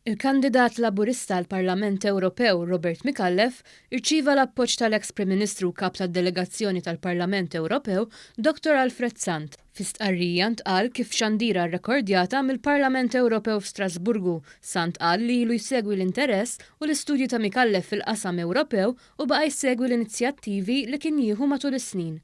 Il-kandidat Laburista għall-Parlament Ewropew Robert Micallef irċieva l-appoġġ tal-eks Prim Ministru u Kap tad-Delegazzjoni tal-Parlament Ewropew Dottor Alfred Sant. Fi stqarrija ntqal kif f'xandira rrekordjata mill-Parlament Ewropew f'Strasburgu, Sant qal li ilu jsegwi l-interess u l-istudji ta' Micallef fil-qasam Ewropew u baqa' jsegwi l-inizjattivi li kien jieħu matul is-snin.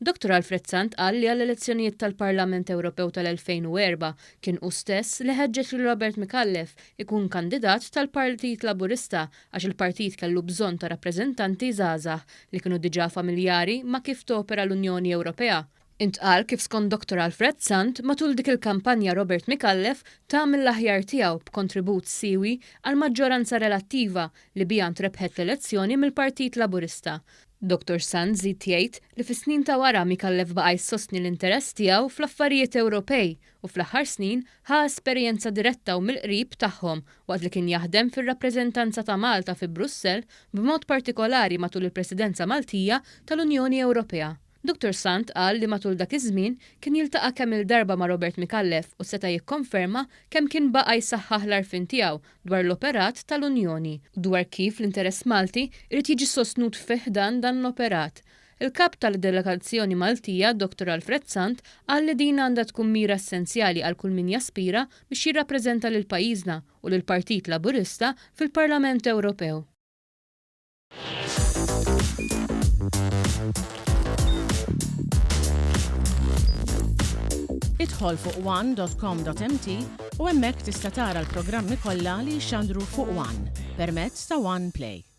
Dottor Alfred Sant qal li għall-elezzjonijiet tal-Parlament Ewropew tal-2004 kien hu stess li ħeġġeġ lil Robert Micallef ikun kandidat tal-Partit Laburista għax il-partit kellu bżonn ta' rappreżentanti żgħażagħ li kienu diġà familjari ma' kif topera l-Unjoni Ewropea. Intqal kif skont Dottor Alfred Sant, matul dik il-kampanja Robert Micallef ta mill-aħjar tiegħu b'kontribut siewi għall-maġġoranza relattiva li biha ntrebħet l-elezzjoni mill-Partit Laburista. Dottor Sant żied jgħid li fis-snin ta' wara Micallef baqa' jsostni l-interess tiegħu fl-affarijiet Ewropej u fl-aħħar snin ħa esperjenza diretta u mill-qrib tagħhom waqt li kien jaħdem fir-rappreżentanza ta' Malta fi Brussell b'mod partikolari matul il-Presidenza Maltija tal-Unjoni Ewropea. Dottor Sant qal li matul dak iż-żmien kien jiltaqa' kemm-il darba ma' Robert Micallef u seta' jikkonferma kemm kien baqa' jsaħħaħ l-għarfien tiegħu dwar l-operat tal-Unjoni u dwar kif l-interess Malti jrid jiġi sostnut fi ħdan dan l-operat. Il-Kap tal-Delegazzjoni Maltija, Dottor Alfred Sant, qal li din għandha tkun mira essenzjali għal kull min jaspira biex jirrappreżenta lil pajjiżna u lill-Partit Laburista fil-Parlament Ewropew. Idħol fuq one.com.mt u hemmhekk tista' tara l-programmi kollha li jixxandru fuq One permezz ta' One Play.